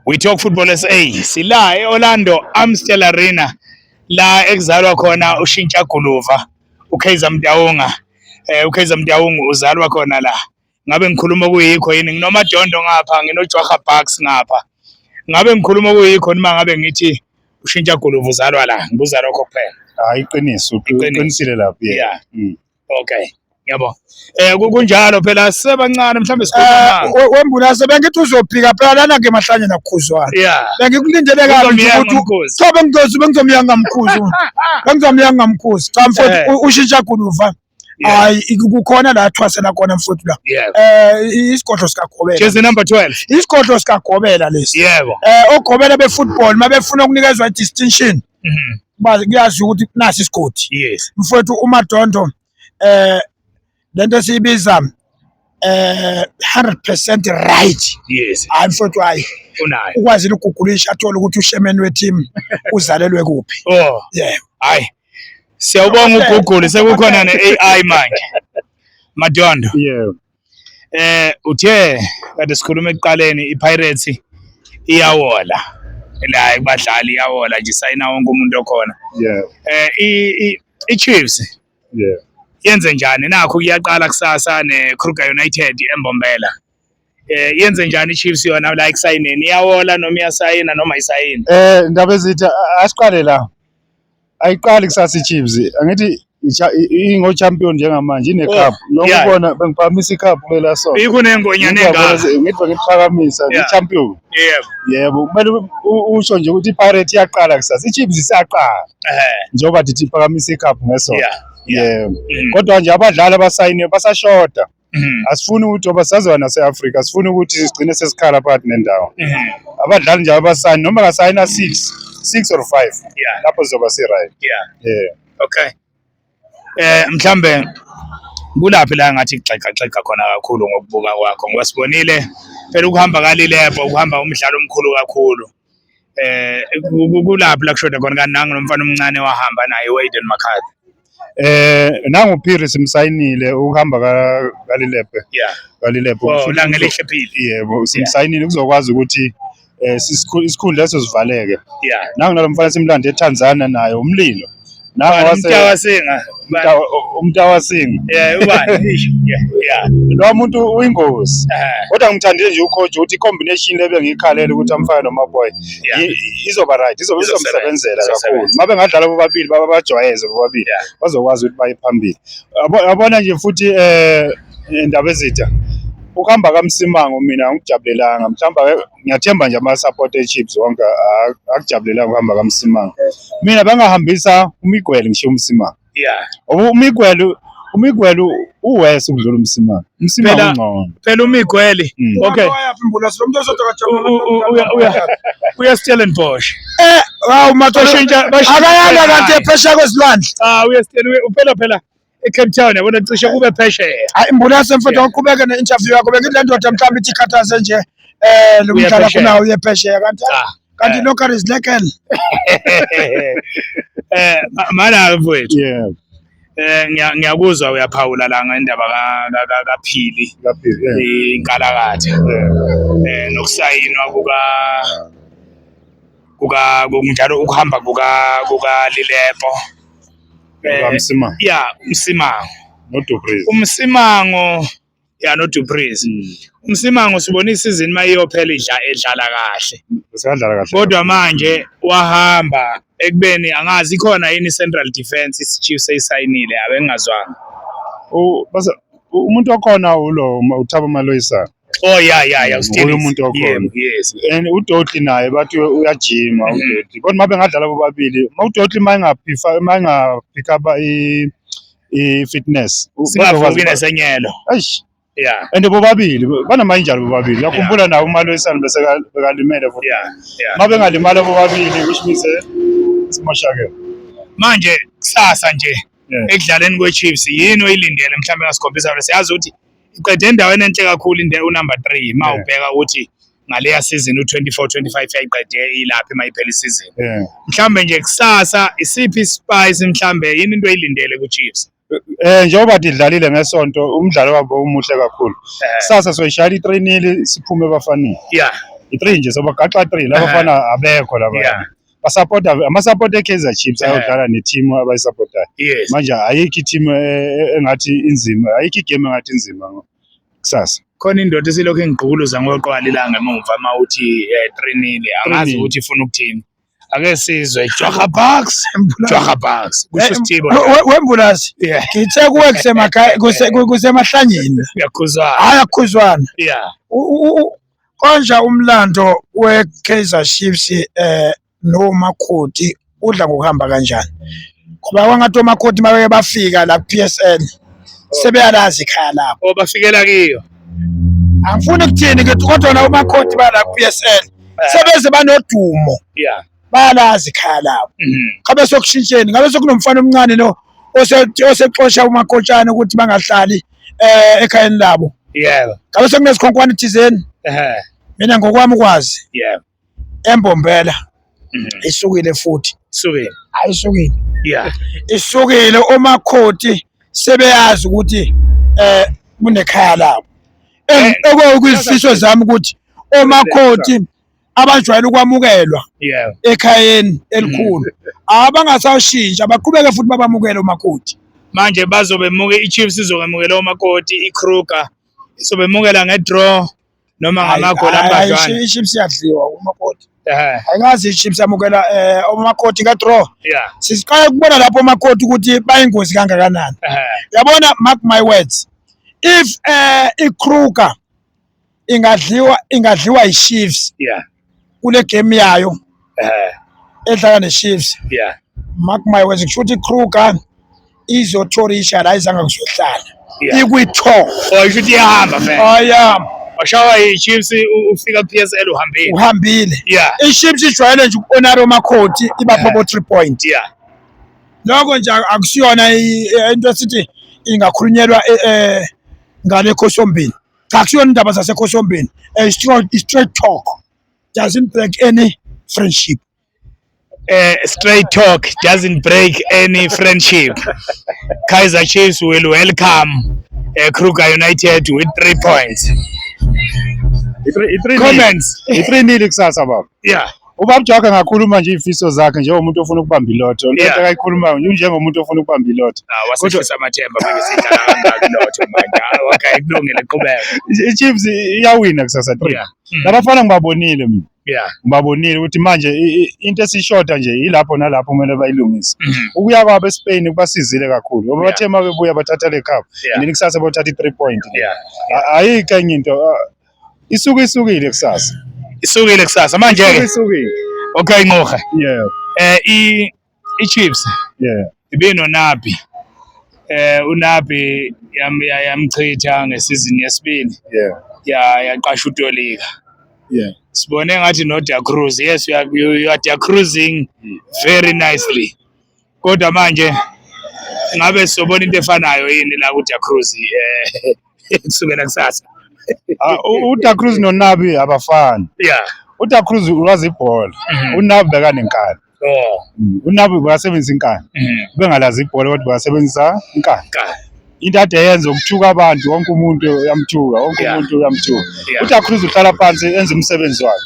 We Talk Football SA. Sila eOrlando Amstel Arena la ekuzalwa khona ushintsha guluva uKaizer Mtaunga. UKaizer Mtaunga uzalwa khona la. Ngabe ngikhuluma kuyikho yini? Nginomadondo ngapha, nginoJwaha Bucks ngapha. Ngabe ngikhuluma kuyikho noma ngabe ngithi ushintsha guluva uzalwa la? Ngibuza lokho kuphela. Hayi, iqiniso, uqinisile lapho, yeah. Okay. Ngiyabonga. Kunjalo phela sisebancane mhlawumbe sikhuluma. Wembulase bengithi uzophika phela lana ke mahlanye nakukhuzwana. Bengikulindele kabi nje ukuthi cha bengizomyanga mkhuzi. Bengizomyanga mkhuzi. Cha mfowethu ushintsha guluva. Hayi, kukhona la athwasela khona mfowethu la. Isigodlo sikaGobela. Jersey number 12. Isigodlo sikaGobela lesi. Yebo. Ogobela befootball mabefuna ukunikezwa i-distinction. Kuyazi ukuthi nasi isigodi. Yes. Mfowethu uMadondo lento esiyibiza 100% right. Yes. Hayi mfowethu, hayi. Unayo. Ukwazile ukugugulisha athole ukuthi ushemeni weteam uzalelwe kuphi. Oh. Yeah. Hayi. Siyawubonga uGoogle, sekukhona ne-AI manje. Madondo. Yeah. Uthe kade sikhuluma ekuqaleni iPirates iyawola. La kubadlali iyawola nje, sayina wonke umuntu okhona. Yeah. iChiefs Yeah. yenze njani? Nakho kuyaqala kusasa neKruger United eMbombela. Yenze njani iChiefs yona la ekusayineni? Iyawola noma iyasayina noma ayisayini? Indaba ezithi asiqale la. Ayiqali kusasa iChiefs. Angithi ingo champion njengamanje ine cup. Noma ubona bengiphakamisa icup kulela sonto. Ikho nengonyane engaka. Ngithi bengiphakamisa Yeah. i-champion. Yebo. Yebo, kumele usho nje ukuthi iPirates iyaqala kusasa. IChiefs isaqala. Njengoba dithi iphakamisa icup ngesonto. Yeah. Yeah. Yebo. Kodwa nje abadlali abasayiniwe basashoda. Asifuni ukuthi ngoba saziwa nase-Afrika, asifuni ukuthi sigcine sesikhala phakathi nendawo. Abadlali nje abasayini noma kasayina 6, 6 or 5. Lapho sizoba si-right. Yeah. Okay. Mhlambe kulaphi la ngathi xexa xexa khona kakhulu ngokubuka kwakho, ngoba sibonile phela ukuhamba kaLilepo, ukuhamba umdlalo omkhulu kakhulu. Kulaphi la kushoda khona kanti nangu nomfana omncane wahamba naye uAiden McCarthy. Nangu Phiri simsayinile ukuhamba kaLilepo. Yeah. KaLilepo. Oh, la ngelihle Phiri. Yebo, simsayinile kuzokwazi ukuthi isikhundla leso sivaleke. Yeah. Nangu nalomfana simlande eTanzania naye umlilo. Nangu wase Umtawasinga. Umtawasinga. Yeah, ubani? Yeah, yeah. Lo muntu uyingozi. Kodwa ngithandile nje ucoach ukuthi combination lebe ngikhalela ukuthi amfake noMaboy. Izoba right, izomsebenzela kakhulu. Mabe ngadlala bobabili baba bajwayeze bobabili. Bazokwazi ukuthi baye phambili. Yabona nje futhi indaba ezitha. Ukuhamba kaMsimango mina angikujabulelanga. Mhlawumbe ngiyathemba nje ama support eChiefs wonke akujabulelanga ukuhamba kaMsimango. Mina bangahambisa uMiguel ngisho uMsimango. Yeah. uMiguel uwes ukudlula uMsimango. UMsimango ungcono. Phela uMiguel. Okay. Uya Stellenbosch. Hawu matoshintsha akayanga kanti ephesheya kwezilwandle. Cha, uya Stellenbosch uphela phela eCape Town, yabona cishe kube phesheya. Hayi Mbulase mfethu, awuqhubeke ne-interview yakho. Bengithi le ndoda mhlawumbe ithi ikhathaze nje lo mdlalo kunawo uye phesheya kanti kanti lokho is lekel. Mana mfowethu. Yeah. Ngiyakuzwa uyaphawula la ngendaba kaPhili. KaPhili, Inkalakatha. Nokusayinwa kuka kunjalo ukuhamba kuka Lilepo. Msimango. Yeah, uMsimango. No Du Preez. UMsimango ya no Du Preez. UMsimango sibona isizini mayiyophela edlala kahle. Usadlala kahle. Kodwa manje wahamba ekubeni angazi ikhona yini Central Defense isiChiefs eyisayinile abengazwanga. Bese umuntu okhona ulo uThabo Maloyisa. Oh yeah yeah yeah, uSteve umuntu okhona. Yes. And uDotli naye bathi uyajima uDotli. Kodwa mabe ngadlala bobabili, mawuDotli mayingaphifa mayingapick up i fitness. Singavuki nesenyelo. Eish. Yeah. And bobabili banamayinjalo bobabili. Yakhumbula nawo uMaloyisana bese bekalimele futhi. Yeah. Yeah. Mabe ngalimala bobabili which means simoshakele. Manje kusasa nje ekudlaleni kweChiefs yini oyilindele mhlawumbe ngasikhombisa ukuthi siyazi ukuthi iqede endaweni enhle kakhulu inde unumber 3 uma ubheka ukuthi ngaleya season u24 25 yayiqede ilaphi mayiphela isizini. Mhlawumbe nje kusasa isiphi spice mhlawumbe yini into oyilindele kuChiefs? Njengoba idlalile ngesonto umdlalo wabo umuhle kakhulu. Kusasa soyishaya i-3-0 siphume ebafaneni. Yeah. I-3 nje sobagaxa 3 laba fana abekho laba. Basupporta ama-support e-Kaizer Chiefs ayodlala ne-team abayisupportayo. Manje ayikho i-team engathi inzima, ayikho igame engathi inzima kusasa. Khona indoda esilokhu engigqukuluza ngoqwala ilanga emuva uma uthi 3-0, angazi ukuthi ifuna ukuthini. Ake sizwe Jwaga Bucks, Jwaga Bucks kusho Sithibo. Wembulazi, ngithe kuwe kusemakhaya, kusemahlanyeni. Uyakhuzwana. Hayi, akukhuzwana. Konja umlando we-Kaizer Chiefs noMakhoti udla ngokuhamba kanjani? Ngoba kwangathi oMakhoti mabeke bafika la ku-PSL sebeyalazi ikhaya labo. Oh, bafikela kiyo. Angifuni ukuthini ke kodwa na oMakhoti bala ku-PSL sebeze banodumo. Bayalazi ikhaya labo. Ngabe sokushintsheni, ngabe sokunomfana omncane lo osexosha uMakhotshana ukuthi bangahlali ekhayeni labo. Ngabe sekunesikhonkwane thizeni. Mina ngokwami ukwazi. Embombela. Isukile futhi. Isukile. Ayisukile. Isukile oMakhoti sebeyazi ukuthi kunekhaya labo. Okuyizifiso zami ukuthi oMakhoti abajwayele ukwamukelwa ekhayeni elikhulu abangasashintsha baqhubeke futhi babamukele oMakhoti. Manje bazobemuka i-Chiefs izokwemukela oMakhoti, i-Kruger izobemukela nge-draw noma ngamagoli ambadlwana. I-Chiefs iyadliwa uMakhoti. Ayikazi i-Chiefs yamukela oMakhoti ka-draw. Siqala ukubona lapho oMakhoti ukuthi bayingozi kangakanani. Yabona, mark my words, if i-Kruger ingadliwa i-Chiefs kule game yayo edlala ne-Chiefs, mark my words, kusho ukuthi i-Kruger izothorisha la izanga kuzohlala. Ikwi-tour. Oh, isho ukuthi iyahamba vele. Ayahamba. Washawa i-Chiefs ufika ku-PSL uhambile. Uhambile. I-Chiefs ijwayele nje uku-honor oMakhoti ibapha bo 3 point. Lokho nje akusiyona into esithi ingakhulunyelwa ngale Khosombini. Cha, akusiyona indaba zaseKhosombini. Straight talk doesn't break any friendship. Straight talk doesn't break any friendship. Kaizer Chiefs will welcome Kruger United with 3 points. Comments. I-3-0 kusasa baba. Ubaba Jwaka ngakhuluma nje izifiso zakhe njengomuntu ofuna ukubamba ilotho. Lento akayikhulumayo nje njengomuntu ofuna ukubamba ilotho. Wasehlisa amathemba manje sidlala kangaka ilotho manje. Okay, kulungile, qhubeka. I-Chiefs iyawina kusasa 3. Labafana ngibabonile mina. Ngibabonile ukuthi manje into esishoda nje ilapho nalapho kumele bayilungise. Ukuya kwabo eSpain kubasizile kakhulu. Ngoba bathe uma bebuya bathatha le cup. Nini kusasa bothatha i-3 point. Ayikho enye into. Isuke isukile kusasa. Isukile kusasa manje ke. Isukile. Okay, Nqoha. I-Chiefs. Ibinonabi. uNabi yamchitha ngesizini yesibili. Yaqasha uTolika. Sibone ngathi no Da Cruz. Yes, you are Da Cruzing very nicely. Kodwa manje ngabe sobona into efanayo yini la ku Da Cruz kusukela kusasa? uDa Cruz noNabi abafani. uDa Cruz ulwazi ibhola. uNabi bekanenkani. uNabi bekasebenzisa inkani. Bengalazi ibhola kodwa bekasebenzisa inkani. Into ade yenza ukuthuka abantu, wonke umuntu uyamthuka, wonke umuntu uyamthuka. uDa Cruz uhlala phansi enza umsebenzi wakhe.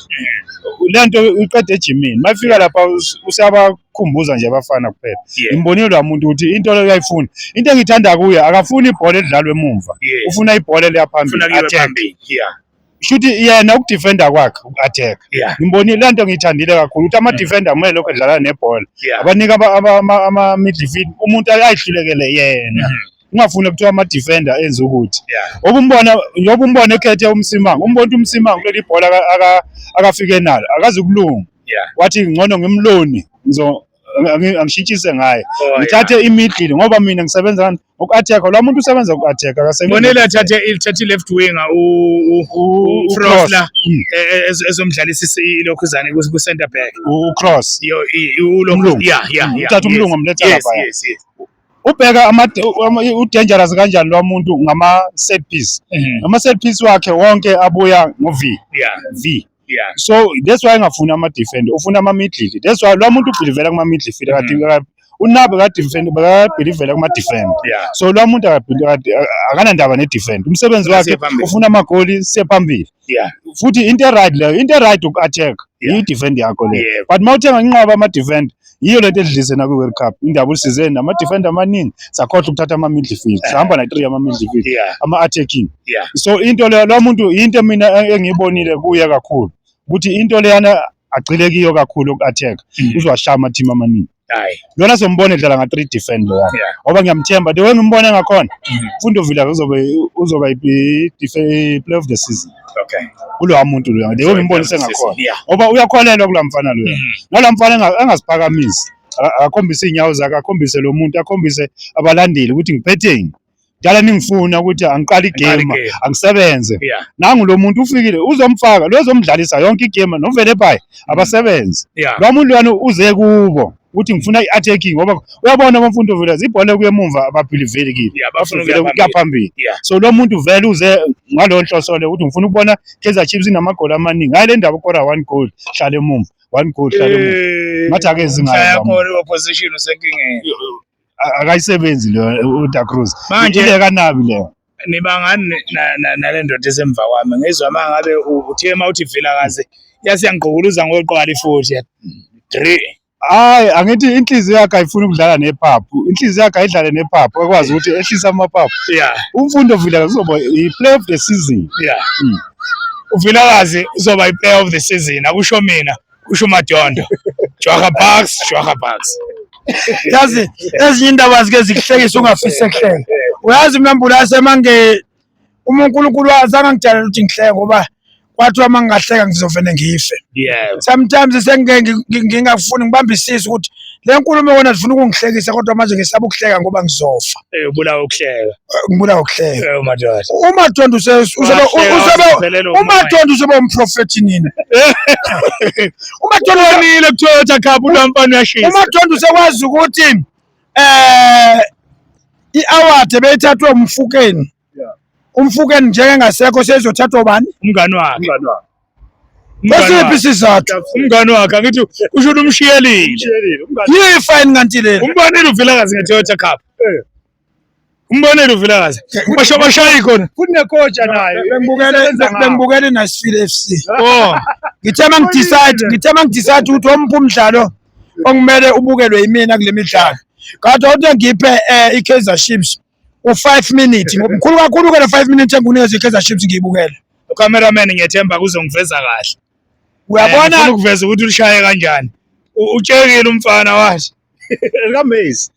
Lento uqede ejimini. Mayifika lapha useyabakhumbuza nje abafana kuphela. Ngimbonile lo muntu ukuthi into leyo uyayifuna. Into engithanda kuye akafuni ibhola edlalwe emuva. Ufuna ibhola eliya phambili. Attack. Shuthi yena ukudefenda kwakhe uku-attack. Ngimbonile lento ngiyithandile kakhulu ukuthi ama-defender kumele lokho edlala nebhola. Abanika ama-midfield umuntu ayihlulekele yena. Ungafuni kuthiwa ama-defender enze ukuthi. Obumbona njengoba umbona ekhethe uMsimang, umbona ukuthi uMsimang kuleli ibhola akafike nalo, akazi ukulunga. Wathi ngcono ngimloni, angishintshise ngaye. Ngithathe i-middle ngoba mina ngisebenza uku-attack. Lo muntu usebenza uku-attack, akasebenzi. Bonile athathe i-left winger uFrosler ezomdlalisa ilokhuzane ku center back. uCross. Yo, ulokhu. Uthatha umlungu omletha lapha. Ubheka u-dangerous kanjani lo muntu ngama set piece. Ama set piece wakhe wonke abuya ngo V. V. So that's why ngafuna ama defender, ufuna ama midfield. That's why lo muntu ubhilivela kuma midfield kade uNabi ka-defend bekabhilivela kuma-defend. So lo muntu akanandaba ne-defend, umsebenzi wakhe ufuna amagoli, siye phambili. Futhi into e-right leyo, into e-right uku-attack, i-defend yakho leyo. But uma uthenga inqwaba ama-defend, yiyo lento edlise nakwi-World Cup, indaba usize nama-defender amaningi, sakhohlwa ukuthatha ama-midfield, sahamba na-three ama-midfield, ama-attacking. So into leyo, lo muntu, into mina engiyibonile kuye kakhulu ukuthi into leyana agxile kiyo kakhulu uku-attack, uzowashaya ama-team amaningi. Lona sombona edlala nga-three defend loyana, ngoba ngiyamthemba the way ngimbone ngakhona, Mfundo Vilakazi uzoba i-player of the season. Kulowa muntu loya, the way ngimbonise ngakhona, ngoba uyakholelwa kulaa mfana loya. Nalaa mfana angaziphakamisi, akhombise iy'nyawo zakhe, akhombise lo muntu, akhombise abalandeli ukuthi ngiphetheni njalo ningifuna ukuthi angiqale igame, angisebenze. Nangu lo muntu ufikile, uzomfaka lo, ozomdlalisa yonke igame, novele phayi abasebenze. Lo muntu lwana uze kubo ukuthi ngifuna i-attacking, ngoba uyabona abaMfundo Vilakazi ibhola kuye emumva ababhiliveli kile, bafuna ukuya phambili. So lo muntu vele uze ngaloyo nhloso le ukuthi ngifuna ukubona Kaizer Chiefs inamagoli amaningi, hayi le ndaba ukora one goal hlala emumva, one goal hlala emumva, ngathi akezi ngayo opposition usenkingeni. Akayisebenzi leyo uDa Cruz. Manje ile kaNabi leyo. Nibangani nale ndoda esemva kwami, ngizwa uma ngabe uthe uma uthi Vilakazi yasiyangqukuluza ngoqwala futhi 3. Hayi, angithi inhliziyo yakhe ayifuni ukudlala nephaphu, inhliziyo yakhe ayidlale nephaphu, akwazi ukuthi ehlise amaphaphu. UMfundo Vilakazi uzoba i-player of the season. UVilakazi uzoba i-player of the season, akusho mina, kusho uMadondo. Jwaga Bucks, Jwaga Bucks. Yazi ezinye indaba zike zikuhlekisa ungafisi ekuhleka. Uyazi mina Mbulase, mange uma uNkulunkulu azange angijalela ukuthi ngihleke, ngoba kwathiwa uma ngingahleka ngizovele ngife. Sometimes sengike ngingafuni ngibambe isisu ukuthi le nkulumo kona zifuna ukungihlekisa, kodwa manje ngisaba ukuhleka ngoba ngizofa. Ubulawa ukuhleka. Ngibulawa ukuhleka. Madoda. UMadondo uMadondo usebe umprofethi nini? UMadondo ubonile ku-Toyota Cup ulamfana uyashisa. UMadondo usekwazi ukuthi i-award ebeyithathwe uMfukeni. UMfukeni njengengasekho seyizothathwa ubani? Umngani wakhe. Kwesiphi isizathu? Umngani wakhe, angithi usho ukuthi umshiyelile. Yiyi-fine kanti lena. Umbonile uVilakazi nge-Toyota Cup. Umbonile uVilakazi. Basho bashayi khona. Futhi ne-coach naye. Bengibukele Nashville FC. Oh. Ngithe mangidecide ukuthi omuphi umdlalo okumele ubukelwe yimina kule midlalo. Kodwa uthi ngiphe i-Kaizer Chiefs u-5 minutes, mkhulu kakhulu ke le 5 minutes engunikeza i-Kaizer Chiefs ngiyibukele. Ucameraman ngiyethemba kuzongiveza kahle. Uyabona ngifuna ukuveza ukuthi ulishaye kanjani. Utshekile umfana wathi. Lika-Maze.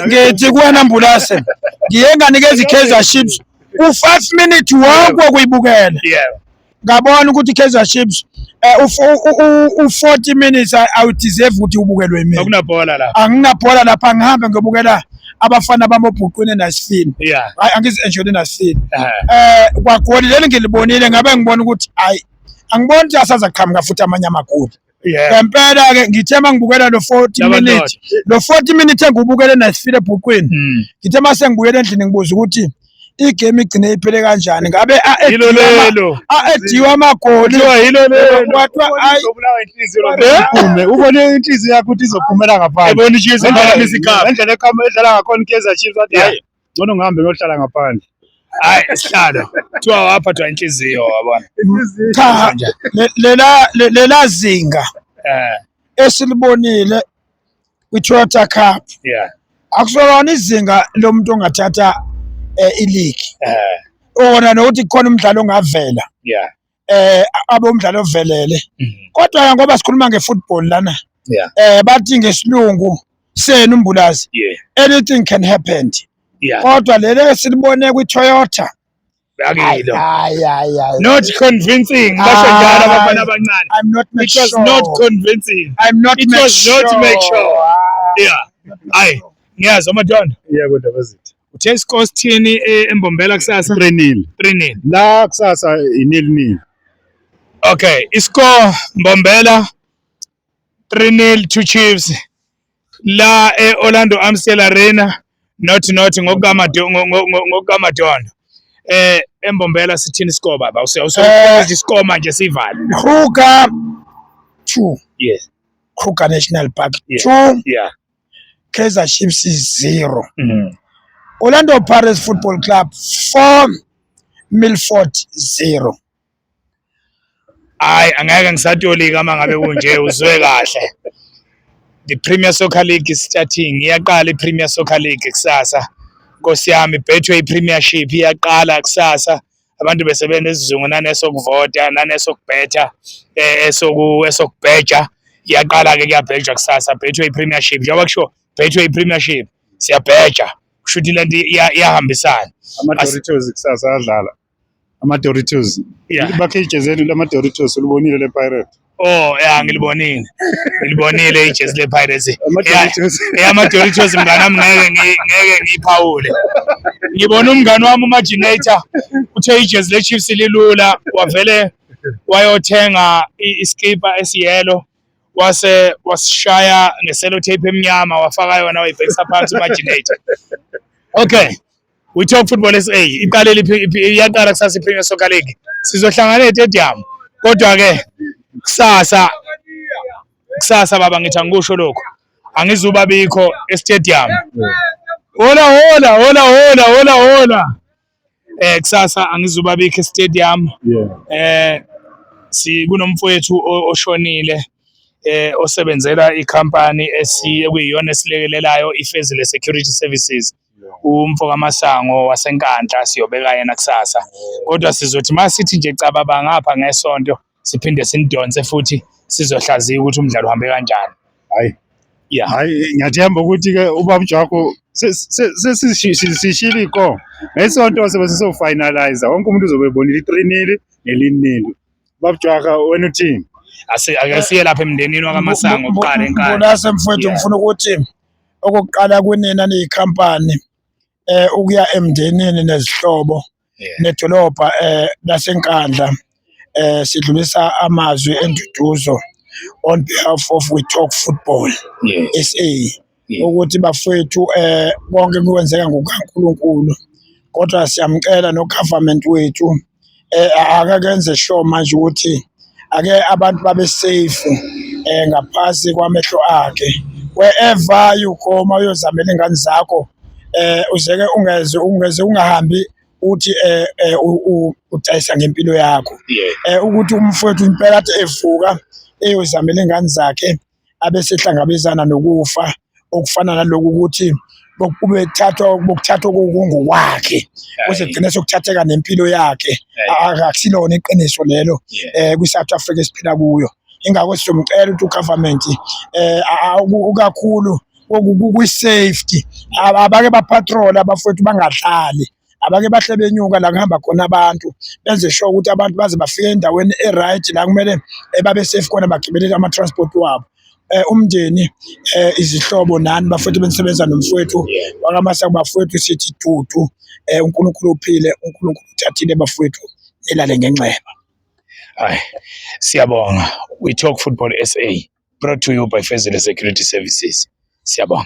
Ngithi kuwena Mbulase, ngiye nganikeza i-Kaizer Chiefs u-5 minutes wonke kuyibukela. Ngabona ukuthi i-Kaizer Chiefs u-40 minutes awudeserve ukuthi ubukelwe yimina. Akunabhola lapha. Anginabhola lapha, ngihambe ngiyobukela abafana bami obhuqwini eNasifini. Hayi, angizi-enjoy eNasifini. Kwagoli leli ngilibonile, ngabe ngibona ukuthi hayi, angiboni ukuthi asazaqhamuka futhi amanye amagoli. Ngempela ke ngithe mangibukela lo 40 minutes, lo 40 minutes engubukele eNasifini ebhuqwini, ngithe mase ngibuyele endlini ngibuza ukuthi igame igcine iphele kanjani, ngabe a-ediwe amagoli, kwathiwa hayi iphume, ubone inhliziyo yakho ukuthi izophumela ngaphandle, ebona iChiefs iphakamisa icup ngendlela edlala ngakhona iKaizer Chiefs, wathi hayi ngcono ngihambe ngiyohlala ngaphandle. Hayi sihlalo kuthiwa waphathwa inhliziyo, wabona. Cha, lela zinga esilibonile kwi-Toyota Cup, akusolona izinga lomuntu ongathatha iligi, ona nokuthi kukhona umdlalo ongavela, abe umdlalo ovelele. Kodwa ngoba sikhuluma ngefootball lana, bathi ngesilungu senu Mbulazi, anything can happen. Kodwa leli esilibone kwi-Toyota Akilo. Hayi, hayi, hayi. Not convincing. Basho njalo abafana abancane. I'm not make It was sure. not convincing. I'm not It make was not make sure. Yeah. Hayi, ngiyazwa Madondo. Yebo Ndabezitha. Uthe score sithini eMbombela kusasa? 3-0. 3-0. La kusasa i-0-0. Okay, iscore Mbombela 3-0 to Chiefs. La e-Orlando Amstel Arena not ngokukaMadondo. EMbombela sithini score baba? Usewusinikeza iscore manje sivale. Kruger 2. Yes. Kruger National Park 2. Kaizer Chiefs 0. Orlando Pirates Football Club 4, Milford 0. Hayi, angeke ngisatolika uma ngabe kunje, uzwe kahle. The Premier Soccer League is starting. Iyaqala i-Premier Soccer League kusasa. Nkosi yami, Betway Premiership iyaqala kusasa. Abantu besebenza esizungu nanesokuvota nanesokubhetha, esokubheja. Iyaqala ke, kuyabhejwa kusasa Betway Premiership. Njengoba kusho Betway Premiership, siyabheja. Kusho ukuthi lento iyahambisana. Ama-Doritos kusasa adlala. Ama-Doritos. Bakhe ijezi lama-Doritos, ulibonile le-Pirate? Oh ya, ngilibonile. Ngilibonile ijezi le-Pirates. Ama-Doritos. Ama-Doritos, mngani wami, ngeke ngiyiphawule. Ngibona umngani wami uMaginator uthe ijezi le-Chiefs lilula, wavele wayothenga iskipa esiyelo, wase wasishaya nge-sellotape emnyama, wafaka yona, wayibhekisa phansi uMaginator. Okay. We Talk Football SA iqalile, iyaqala kusasa i-Premier Soccer League. Sizohlangana e-stadium. Kodwa ke kusasa baba, ngithi angikusho lokho. Angizuba bikho e-stadium. Hola hola hola hola hola hola. Kusasa angizuba bikho e-stadium. Si kunomfowethu oshonile, osebenzela ikhampani esi ekuyiyona esilekelelayo, iFezile Security Services. Umfo kaMasango waseNkandla, siyobeka yena kusasa. Kodwa sizothi masithi nje cababa ngapha ngesonto, siphinde sinidonse futhi sizohlaziya ukuthi umdlalo uhambe kanjani. Hayi. Hayi, ngiyathemba ukuthi ke ubaba Jakho sesishilo inkomo. Ngesonto sobe sizo-finalize, wonke umuntu uzobe ebonile i-3-0 neli-nil. Baba Jwaka, wena uthini? Ake siye lapha emndenini wakaMasango kuqala eNkandla. Mbonase mfowethu, ngifuna ukuthi okokuqala kunina niyikhampani, ukuya emndenini nezihlobo nedolobha laseNkandla, sidlulisa amazwi enduduzo on behalf of We Talk Football SA ukuthi bafowethu, konke kwenzeka ngokukaNkulunkulu, kodwa siyamcela no government wethu ake kenze sure manje ukuthi ake abantu babe safe ngaphansi kwamehlo akhe. Wherever you go, mawuyozamela ingane zakho, uzeke ungeze ungahambi uthi udayisa ngempilo yakho. Ukuthi umfowethu impela athi evuka eyozamela ingane zakhe, abesehlangabezana nokufa okufana naloku, ukuthi bokuthathwa kungokwakhe, kuze kugcine sokuthatheka nempilo yakhe. Akusilona iqiniso lelo kwi-South Africa esiphila kuyo. Ingakho sizomcela ukuthi u-government, kakhulu kwi-safety, abake ba-patrol abafowethu, bangadlali, abake bahle benyuka la kuhamba khona abantu, benze sure ukuthi abantu baze bafike endaweni e-right la kumele babe safe khona, bagibelele ama-transport wabo. Umndeni, izihlobo nani bafowethu benisebenza nomfowethu wakaMasango, bafowethu, sithi dudu, uNkulunkulu uphile, uNkulunkulu uthathile, bafowethu, nilale ngenxeba. Hayi, siyabonga. We Talk Football SA, brought to you by Fezile Security Services. Siyabonga.